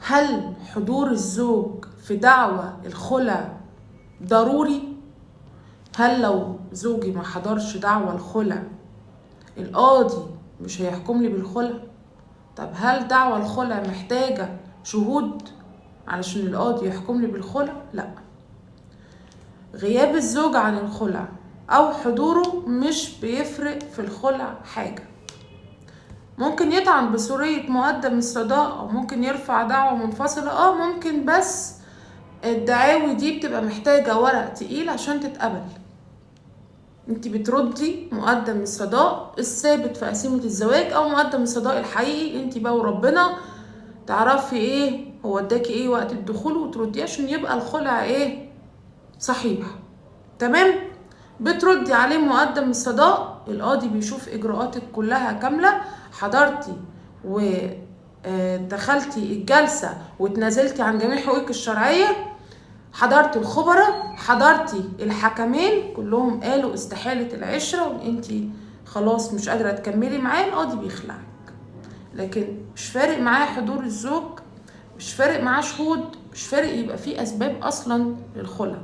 هل حضور الزوج في دعوى الخلع ضروري؟ هل لو زوجي ما حضرش دعوى الخلع القاضي مش هيحكم لي بالخلع؟ طب هل دعوى الخلع محتاجة شهود علشان القاضي يحكم لي بالخلع؟ لا. غياب الزوج عن الخلع أو حضوره مش بيفرق في الخلع حاجة. ممكن يطعن بسورية مقدم الصداق أو ممكن يرفع دعوة منفصلة، ممكن، بس الدعاوي دي بتبقى محتاجة ورق تقيل عشان تتقبل. انت بتردي مقدم الصداق الثابت في قسيمة الزواج او مقدم الصداق الحقيقي، انت بقى وربنا تعرفي ايه هو اداكي ايه وقت الدخول وترديه عشان يبقى الخلع ايه صحيح. تمام؟ بتردي عليه مقدم الصداق، القاضي بيشوف اجراءاتك كلها كاملة، حضرتي ودخلتي الجلسة واتنازلتي عن جميع حقوقك الشرعية، حضرتي الخبراء، حضرتي الحكمين كلهم قالوا استحالة العشرة وان انتي خلاص مش قادرة تكملي معاه، القاضي بيخلعك. لكن مش فارق معاه حضور الزوج، مش فارق معاه شهود، مش فارق يبقى فيه اسباب اصلا للخلع.